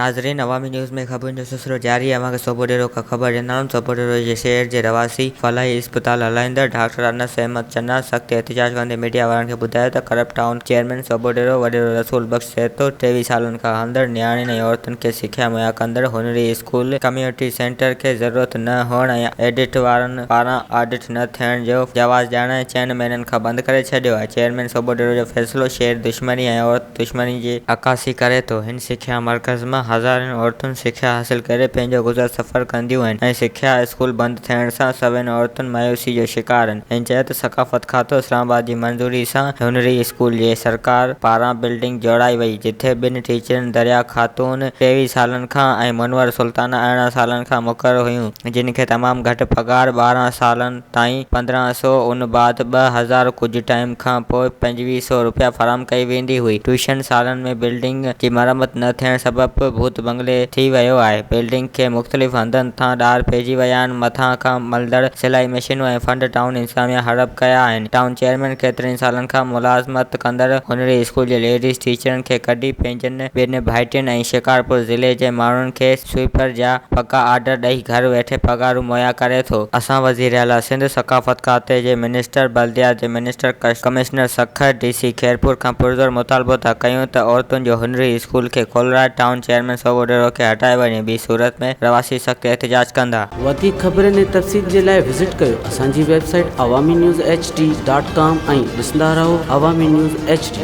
ناظرين عوامي نيوز ۾ خبرن جو سلسلو جاري آهي اوهان کي سوڀوڏيرو کان خبر ڏيندا آهيون سوڀوڏيرو جي شهر جي رهواسي فلاحي اسپتال هلائيندڙ ڊاڪٽر انس احمد چنا سخت احتجاج ڪندي ميڊيا وارن کي ٻڌايو ته ڪرپٽ ٽائون چيئرمين سوڀوڏيرو وڏيرو رسول بخش سهتو 23 سالن کان هلندڙ نياڻين ۽ عورتن کي سکيا مهيا ڪندڙ هنري اسڪول ڪميونٽي سينٽر کي ضرورت نه هئڻ ۽ ايڊٽ وارن پاران آڊٽ نه ٿيڻ جو جواز ڄاڻائي چئن مهينن کان بند ڪري ڇڏيو آهي چيئرمين سوڀوڏيرو جو فيصلو شهر دشمني ۽ عورت دشمني جي عڪاسي ڪري ٿو. هن سکيا مرڪز مان هزارين عورتون سکيا حاصل ڪري پنهنجو گذر سفر ڪنديون آهن ۽ سکيا اسڪول بند ٿيڻ سان سوين عورتون مايوسي جو شڪار آهن. هن چيو ته ثقافت کاتو اسلام آباد جي منظوري سان هنري اسڪول جي سرڪار پاران بلڊنگ جوڙائي وئي جتي ٻن ٽيچرن دريا خاتون 23 سالن کان ۽ منور سلطانه 18 سالن کان مقرر هيون جن کي تمام گهٽ پگهار 12 سالن تائين 15 سو ان بعد 2000 ڪجهه ٽائيم کان پوء 25 سو روپيا فراهم ڪئي ويندي هئي. ٽيوشن سالن ۾ بلڊنگ جي مرمت نه ٿيڻ سبب ڀوت بنگلي ٿي ويو آهي. بلڊنگ کي مختلف هنڌن تان ڏار پئجي ويا آهن. مٿان کان ملندڙ سلائي مشينون ۽ فنڊ ٽائون انتظاميا هڙپ ڪيا آهن. ٽائون چيئرمين ڪيترن سالن کان ملازمت ڪندڙ هنري اسڪول جي ليڊيز ٽيچرن کي ڪڍي پنهنجن ٻن ڀائٽين ۽ شڪارپور ضلعي جي ماڻهن کي سوئيپر جا پڪا آرڊر ڏئي گهر ويٺي پگهارون مهيا ڪري ٿو. اسان وزيراعليٰ سنڌ، ثقافت کاتي جي منسٽر، بلديات جي minister, commissioner Sukkur, D C Khairpur کان پرزور مطالبو ٿا ڪيون ته عورتن جو هنري اسڪول کي کولرائي ٽائون چيئرمين سوڀوڏيرو کي هٽايو وڃي ٻي صورت ۾ رهواسي سخت احتجاج ڪندا. وڌيڪ خبرن ۽ تفصيل جي لاء وزٽ ڪيو اسان جي website Awami news H D dot com ۽ ڏسندا رهو عوامي نيوز ايڇ ڊي.